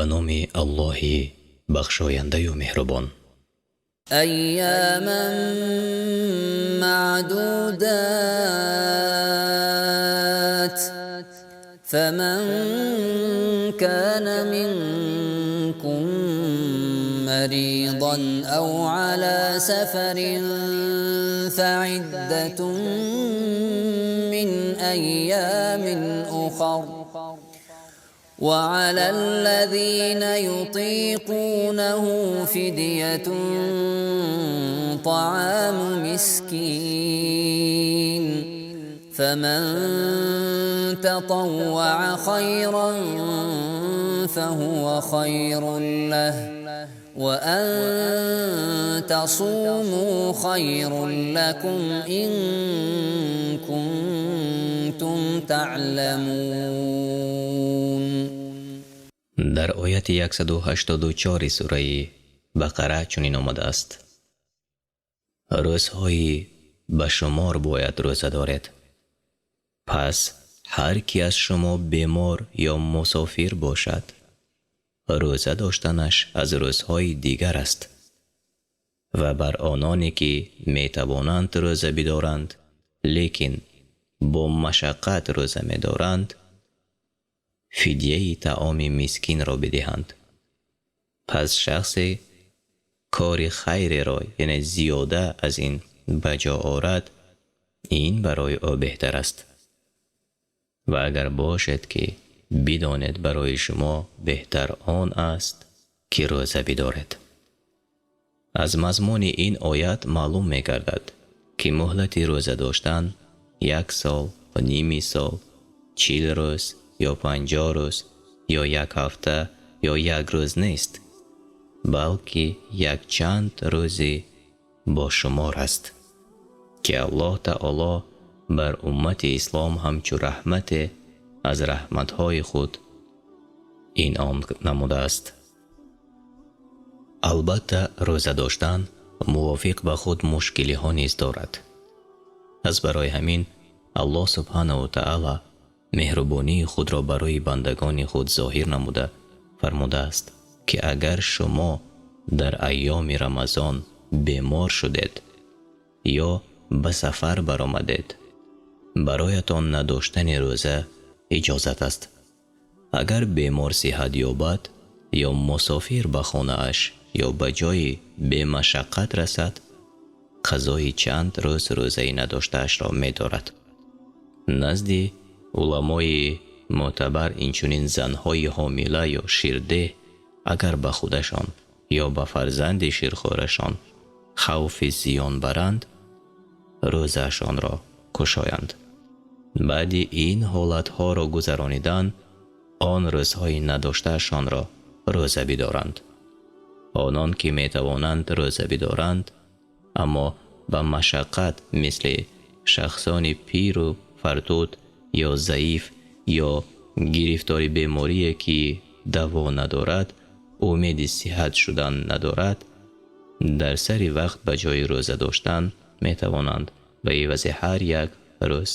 Ба номи Аллоҳи бахшояндаю меҳрубон. أياما معدودات. فمن كان منكم مريضا أو على سفر فعدة من أيام أخر. وعلى الذين يطيقونه فدية طعام مسكين. فمن تطوع خيرا فهو خير له، وأن تصوموا خير لكم إن كنتم تعلمون. Дар ояти 184 сураи Бақара чунин омадааст: Рӯзҳои ба шумор бояд рӯза доред. Пас ҳар ки аз шумо бемор ё мусофир бошад, рӯза доштанаш аз рӯзҳои дигар аст ва бар ононе ки метавонанд рӯза бидоранд, лекин бо машаққат рӯза медоранд, фидияи таоми мискинро бидиҳанд. Пас шахсе кори хайреро, яъне зиёда аз ин, ба ҷо орад, ин барои ӯ беҳтар аст ва агар бошед ки бидонед, барои шумо беҳтар он аст ки рӯза бидоред. Аз мазмуни ин оят маълум мегардад, ки муҳлати рӯза доштан як сол ва ними сол, 40 рӯз ё 50 рӯз ё як ҳафта ё як рӯз нест, балки якчанд рӯзи бошумор аст, ки Аллоҳ таоло бар уммати ислом ҳамчун раҳмате аз раҳматҳои худ инъом намудааст. Албатта, рӯза доштан мувофиқ ба худ мушкилиҳо низ дорад. Аз барои ҳамин Аллоҳ субҳанаҳу таъала меҳрубонии худро барои бандагони худ зоҳир намуда фармудааст, ки агар шумо дар айёми Рамазон бемор шудед ё ба сафар баромадед, бароятон надоштани рӯза иҷозат аст. Агар бемор сиҳат ёбад ё мусофир ба хонааш ё ба ҷои бемашаққат расад, қазои чанд рӯз рӯзаи надоштаашро медорад. Назди уламои мӯътабар инчунин занҳои ҳомила ё ширдеҳ агар ба худашон ё ба фарзанди ширхӯрашон хавфи зиён баранд, рӯзаашонро кушоянд. Баъди ин ҳолатҳоро гузаронидан, он рӯзҳои надоштаашонро рӯза бидоранд. Онон ки метавонанд рӯза бидоранд, аммо ба машаққат, мисли шахсони пиру фартут ё заиф ё гирифтори беморие ки даво надорад, умеди сиҳат шудан надорад, дар сари вақт ба ҷои рӯза доштан метавонанд ба ивази ҳар як рӯз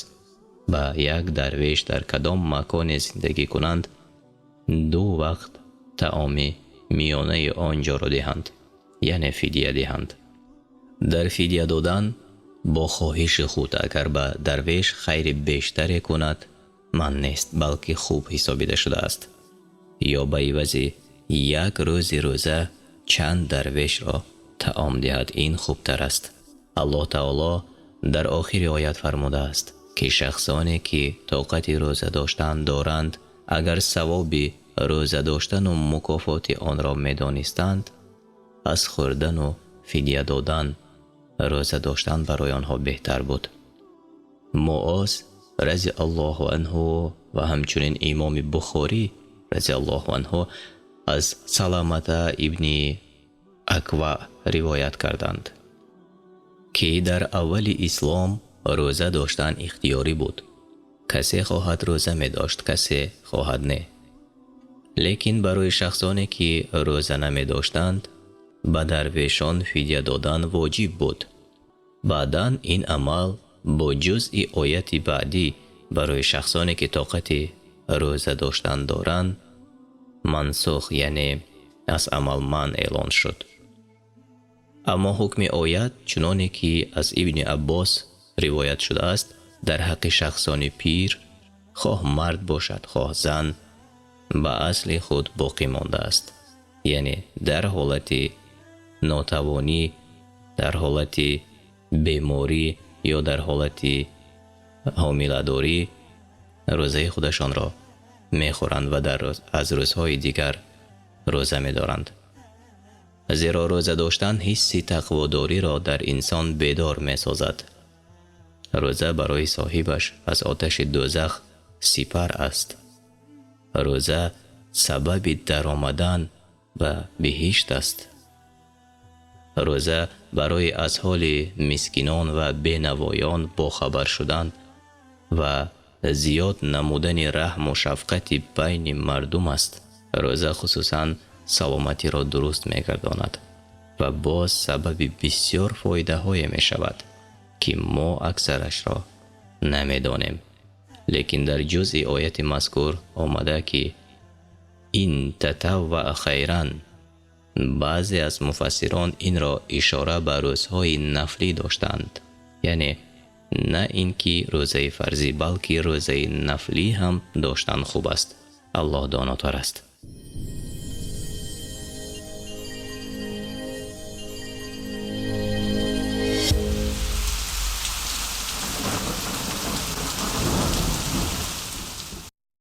ба як дарвеш дар кадом маконе зиндагӣ кунанд, ду вақт таоми миёнаи он ҷоро диҳанд, яъне фидия диҳанд. Дар фидия додан бо хоҳиши худ агар ба дарвеш хайри бештаре кунад, манъ нест, балки хуб ҳисобида шудааст. Ё ба ивази як рӯзи рӯза чанд дарвешро таом диҳад, ин хубтар аст. Аллоҳ таоло дар охири оят фармудааст, ки шахсоне ки тоқати рӯза доштан доранд, агар савоби рӯза доштану мукофоти онро медонистанд, аз хӯрдану фидия додан рӯза доштан барои онҳо беҳтар буд. Муоз разиаллоҳу анҳу ва ҳамчунин имоми Бухорӣ разиаллоҳу анҳу аз Саламата ибни Аква ривоят карданд, ки дар аввали ислом рӯза доштан ихтиёрӣ буд. Касе хоҳад, рӯза медошт, касе хоҳад, не. Лекин барои шахсоне ки рӯза намедоштанд, ба дарвешон фидя додан воҷиб буд. Баъдан ин амал бо ҷузъи ояти баъдӣ барои шахсоне ки тоқати рӯза доштан доранд. Мансух, яъне аз амал манъ эълон шуд. Аммо ҳукми оят, чуноне ки аз Ибни Аббос ривоят шудааст, дар ҳаққи шахсони пир, хоҳ мард бошад, хоҳ зан, ба асли худ боқӣ мондааст. Яъне дар ҳолати нотавонӣ, дар ҳолати беморӣ ё дар ҳолати ҳомиладорӣ рӯзаи худашонро мехӯранд ва дар аз рӯзҳои дигар рӯза медоранд. Зеро рӯза доштан ҳисси тақводориро дар инсон бедор месозад. Рӯза барои соҳибаш аз оташи дӯзах сипар аст. Рӯза сабаби даромадан ба биҳишт аст. Рӯза барои аз ҳоли мискинон ва бенавоён бохабар шудан ва зиёд намудани раҳму шафқати байни мардум аст. Рӯза хусусан саломатиро дуруст мегардонад ва боз сабаби бисёр фоидаҳое мешавад, ки мо аксарашро намедонем. Лекин дар ҷузъи ояти мазкур омада, ки ин татавваа хайран, баъзе аз муфассирон инро ишора ба рӯзҳои нафлӣ доштанд, яъне на ин ки рӯзаи фарзӣ, балки рӯзаи нафлӣ ҳам доштан хуб аст. Аллоҳ донотар аст.